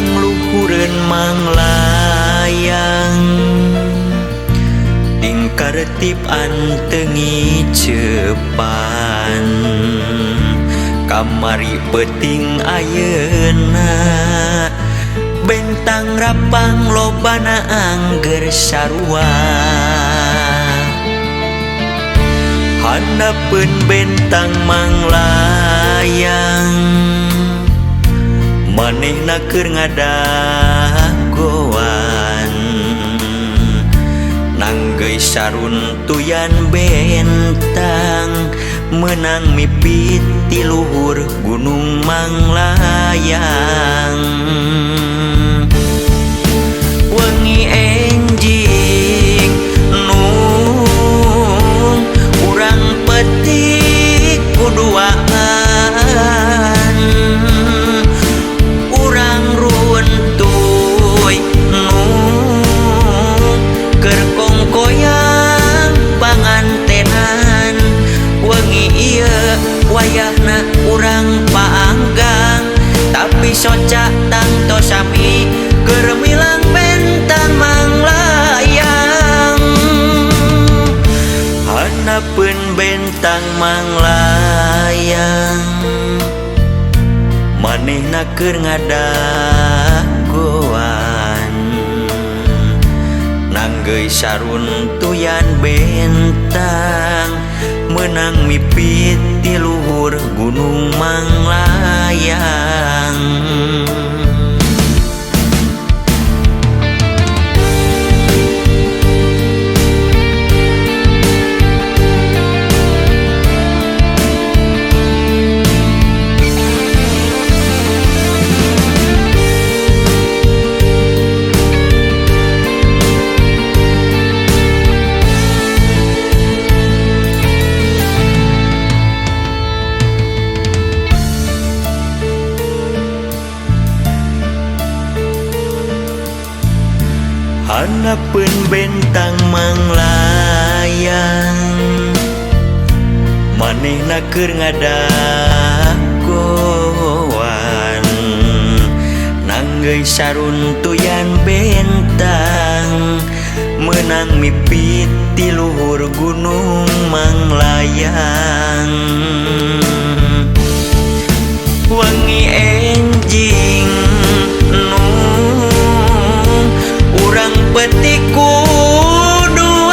Pangluhureun manglayang tingkartip antengi cepan kamari peuting ayeuna bentang rapang lobana angger sarua handapeun bentang manglayang manehna keur ngadagoan nanggeui saruntuyan bentang menang mipit ti luhur Gunung Manglayang. Wengi enjing nung urang petik kuduaan urang runtuy nung keur kongkoyang pangantenan wengi ieu wayahna urang paanggang tapi soca tangto sami keur milang bentang manglayang handapeun bentang manglayang manehna keur ngadagoan nanggeui saruntuyan bentang menang mipit ti luhur Gunung Manglayang. Handapeun bentang manglayang manehna keur ngadagoan nanggeui saruntuyan bentang menang mipit ti luhur Gunung Manglayang. Wengi enjing nung urang petik kuduaan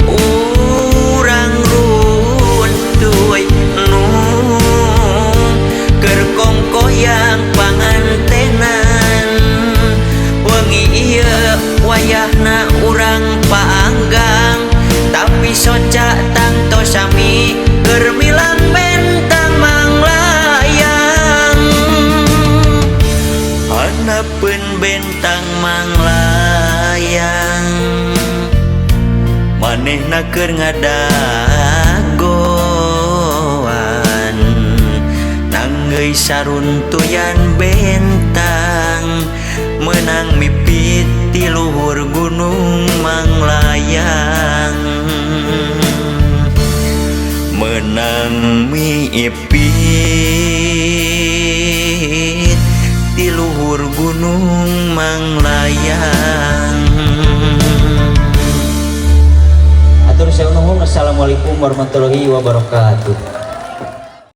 urang runtuy nung keur kongkoyang pangantenan wengi ieu wayahna urang paanggang tapi soca tangto sami keur milang bentang manglayang handapeun bentang manglayang manehna keur ngadagoan nanggeui saruntuyan bentang menang mipit ti luhur Gunung Manglayang menang mipit ti luhur Gunung Manglayang. Atur nuhun. Assalamualaikum warahmatullahi wabarakatuh.